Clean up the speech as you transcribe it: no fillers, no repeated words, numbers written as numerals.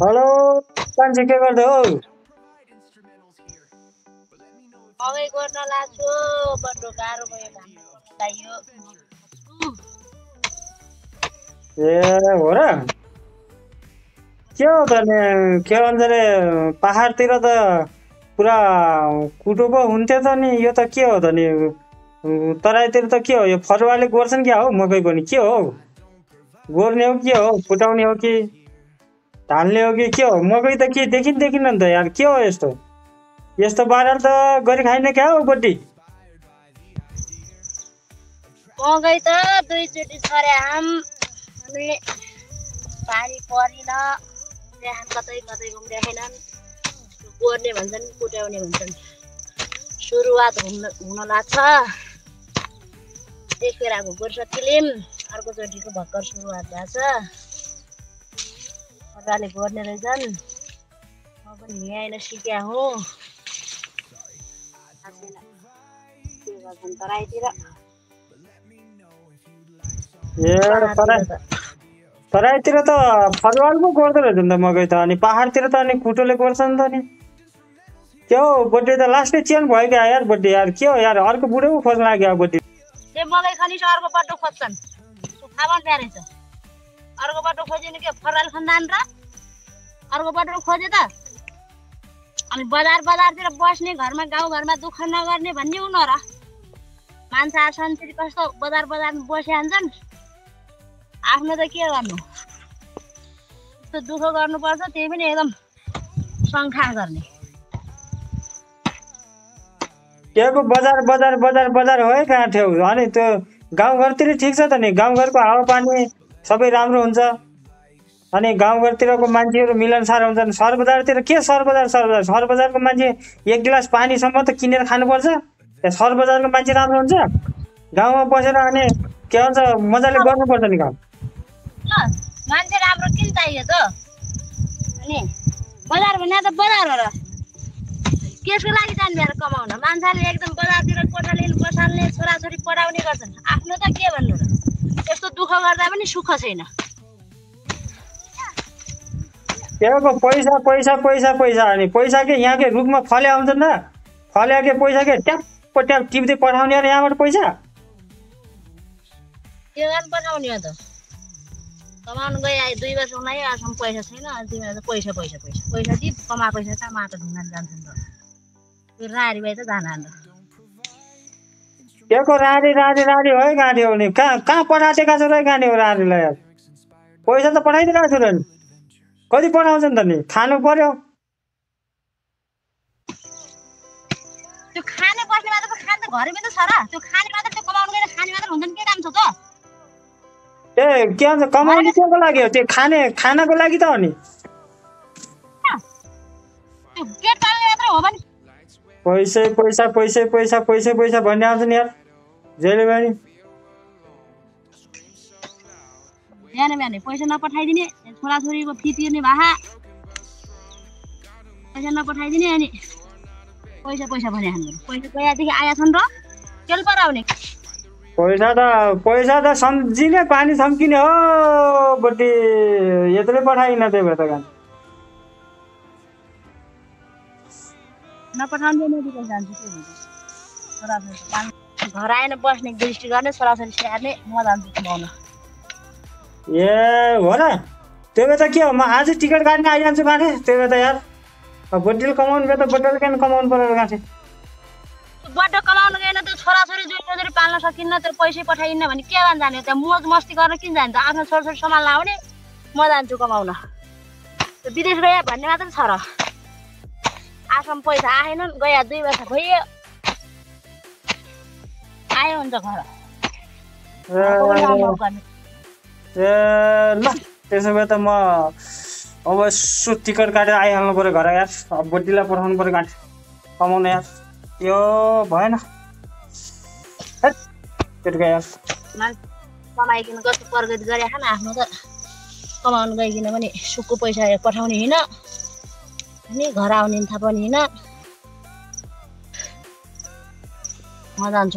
Hello कान्छी के गर्दै हो? अबै गर्न लाग्छु बड्डो गाह्रो भयो चाहियो। ए हो र? के हो त नि के भन्छ रे पहाडतिर त पुरा कुटो पो हुन्थ्यो त नि यो त के हो त नि तराईतिर त के हो यो फरुवाले गोड्छन् क्या हो मकै पनि के हो? गोड्ने हो के हो फुटाउने हो कि धानले हो कि के हो मकै त के देखिन नि त यार के हो यस्तो यस्तो बारल त गरी खाइन क्या हो बड्डी मकै त दुईचोटि छर्याम अनि पानी परिन त्यहाँ कतै देखेनन् गोड्ने भन्छन् कुट्याउने भन्छन् सुरुवात हुन लाग्छ देखेराको गोर्सकिलिम अर्कोचोटिको भर्खर सुरुवात भएको छ मजाले गोड्ने रहेछन् म पनि यहीँ सिक्या हुँ के गर्छन् तराईतिर ए तराईतिर त फरुवाल पो गोड्दो रहेछ नि त मकै त अनि पहाडतिर त अनि कुटोले गोड्छ नि त नि के हो बड्डी त लास्टै चेन्ज भयो क्या यार बड्डी यार के हो यार अर्को बुढो पो खोज्न लाग्यो बड्डी त्यो मकै खनिस अर्को बाटो खोज्छन् सुक्खा पनि प्यारेछ अर्को बाटो खोज्यो के फराल खन्दान र अर्को बाटो खोजे त अनि बजारतिर बस्ने घरमा गाउँघरमा दुःख नगर्ने भन्ने हुन र मान्छे आछन् फेरि कस्तो बजारमा बसिहाल्छन् आफ्नो त के गर्नु त्यस्तो दुःख गर्नुपर्छ त्यही पनि एकदम सङ्खा गर्ने त्यहाँको बजार हो है कहाँ ठेउ अनि त्यो गाउँघरतिर ठिक छ त नि गाउँघरको हावापानी सबै राम्रो हुन्छ अनि गाउँघरतिरको मान्छेहरू मिलनसार हुन्छन् सहर बजारतिर के सहर बजारको मान्छे एक गिलास पानीसम्म त किनेर खानुपर्छ त्यहाँ सहर बजारको मान्छे राम्रो हुन्छ गाउँमा बसेर अनि के भन्छ मजाले गर्नुपर्छ नि काम मान्छे राम्रो किन चाहियो त अनि बजार भने त बजार हो र केसको लागि जान्ने कमाउन मान्छेले एकदम बजारतिर कोठा लिनु बसाल्ने छोराछोरी पढाउने गर्छन् आफ्नो त के भन्नु र यस्तो दुःख गर्दा पनि सुख छैन त्यहाँको पैसा अनि पैसा के यहाँकै रुखमा फल्या हुन्छ नि त फल्या के पैसा के ट्याप टिप्दै पठाउने अरे यहाँबाट पैसा के गर्न पठाउने हो त कमाउनु गए 2 वर्ष हुँदै आजसम्म पैसा छैन अनि तिमीहरू त पैसा दि कमा पैसा कहाँ माटो ढुङ्गान जान्छन् त त्यो रारी भाइ त जान त्यहाँको राडी हो है गाडी हो नि कहाँ पठाइदिएका छ र गाडी हो राडीलाई यार पैसा त पठाइदिरहेको छु र नि कति पठाउँछ नि त नि खानु पर्यो त्यो खाने बस्ने मात्र त खान त घरमै त छ र त्यो खाने मात्र त्यो कमाउनु गएर खाने मात्र हुन्छ नि के काम छ त ए के भन्छ कमाउने केको लागि हो त्यो खानाको लागि त हो नि त्यो पेट पाल्ने मात्र हो भने पैसा भन्ने आउँछ नि यार जहिले पनि बिहान पैसा नपठाइदिने छोराछोरीको फी तिर्ने भए पैसा नपठाइदिने अनि पैसा भने हाम्रो पैसा गएदेखि आएका छन् र केल पराउने पैसा त सम्झिने पानी सम्किने हो बट्टी यत्रै पठाइन त्यही भएर त गान नपठाउने मेडिकल जान्छु के हुन्छ छोराछोरी घर आएन बस्ने दृष्टि गर्ने छोराछोरी स्याहार्ने म जान्छु कमाउन ए हो र त्यो भए त के हो म आज टिकट काट्न आइजान्छु गाँठे त्यो भए त यार बड्डीले कमाउनु भए त बड्डीले किन कमाउनु पर्यो गाँठे बड्डो कमाउनु गएन त्यो छोराछोरी जोरी पाल्न सकिन्न त्यो पैसै पठाइन्न भने के गर्न जाने त्यहाँ मोज मस्ती गर्न किन जान्छ आफ्नो छोराछोरी सम्हाल्न आउने म जान्छु कमाउन त्यो विदेश गए भन्ने मात्र छ र आसम्म पैसा आएन गए 2 वर्ष भयो आयो हुन्छ घर ए ल त्यसो भए त म अवश्य टिकट काटेर आइहाल्नु पर्यो घर यार अब बड्डीलाई पठाउनु पर्यो गाँठे कमाउनु यार यो भएन केटको यार कमाइकन कस्तो प्रगति गरे खान आफ्नो त कमाउनु गइकन पनि सुक्खु पैसा पठाउने होइन अनि घर आउने थाहा पनि होइन म जान्छु